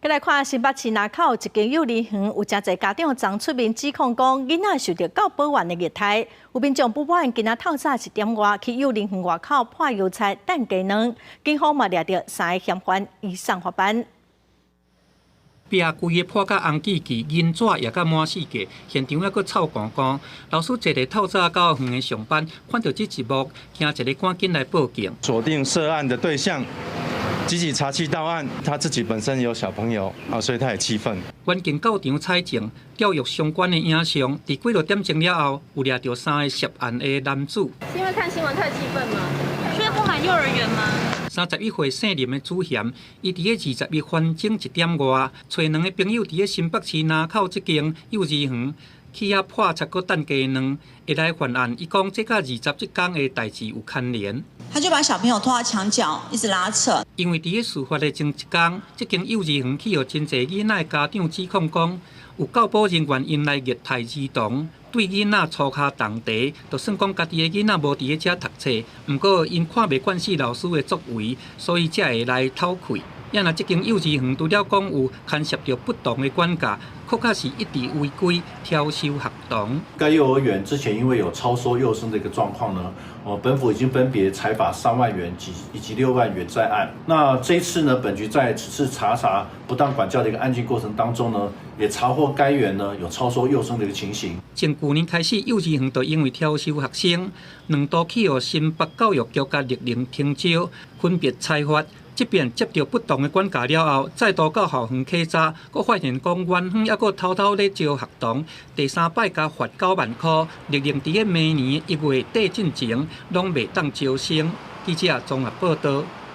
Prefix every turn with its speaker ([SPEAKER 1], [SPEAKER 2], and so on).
[SPEAKER 1] 來看新北市林口一間幼兒園，有誠濟家長昨出面指控講，囡仔受著教保員的虐待。有民眾不滿，今仔透早一點外去幼兒園外口潑油漆、擲雞卵，警方嘛掠著三個嫌犯移送法辦。
[SPEAKER 2] 壁規个破甲紅記記，銀紙也甲滿世界，現場猶閣臭糊糊。老師坐佇透早到園的上班，看著這一幕，驚一个趕緊來報警。
[SPEAKER 3] 鎖定涉案的對象，積極查緝到案。他自己本身有小朋友啊，所以他也氣憤。
[SPEAKER 2] 員警到場採證，調閱相關的影像，佇幾落點鐘了後，有掠著三个涉案的男子。
[SPEAKER 4] 是因為看新聞太氣憤嗎？是因為不滿幼兒園嗎？31
[SPEAKER 2] 歲姓林的主嫌，伊佇咧21翻鐘一點外，揣兩个朋友佇咧新北市林口這間幼兒園去遐潑漆閣擲雞卵，會來犯案。伊講這佮20這工的代誌有牽連。
[SPEAKER 5] 他就把小朋友拖到牆角，一直拉扯。
[SPEAKER 2] 因為佇咧事發的前一工，這間幼兒園去予真濟囡仔的家長指控講，有教保人員𪜶來虐待兒童，對囡仔粗跤重蹄，就算講家己的囡仔無佇咧遮讀冊，毋過𪜶看袂慣死老師的作為，所以才會來討氣。也若這間幼兒園除了講有牽涉著不當的管教，確實是一直違規超收學童。
[SPEAKER 6] 該幼兒園之前因為有超收幼生的一個狀況呢，哦，本府已經分別裁罰3萬元及以及6萬元在案。那這一次呢，本局在此次查查不當管教的一個案件過程當中呢，也查獲該園呢有超收幼生的一個情形。
[SPEAKER 2] 從舊年開始，幼兒園就因為超收學生，兩度去予新北教育局共勒令停招，分別裁罰。這邊接著不當的管教了後，再度到校園稽查，閣發現講園方猶閣偷偷咧招學童。第三擺共罰9萬箍，勒令佇咧明年1月底進前，攏袂當招生。記者綜合報導。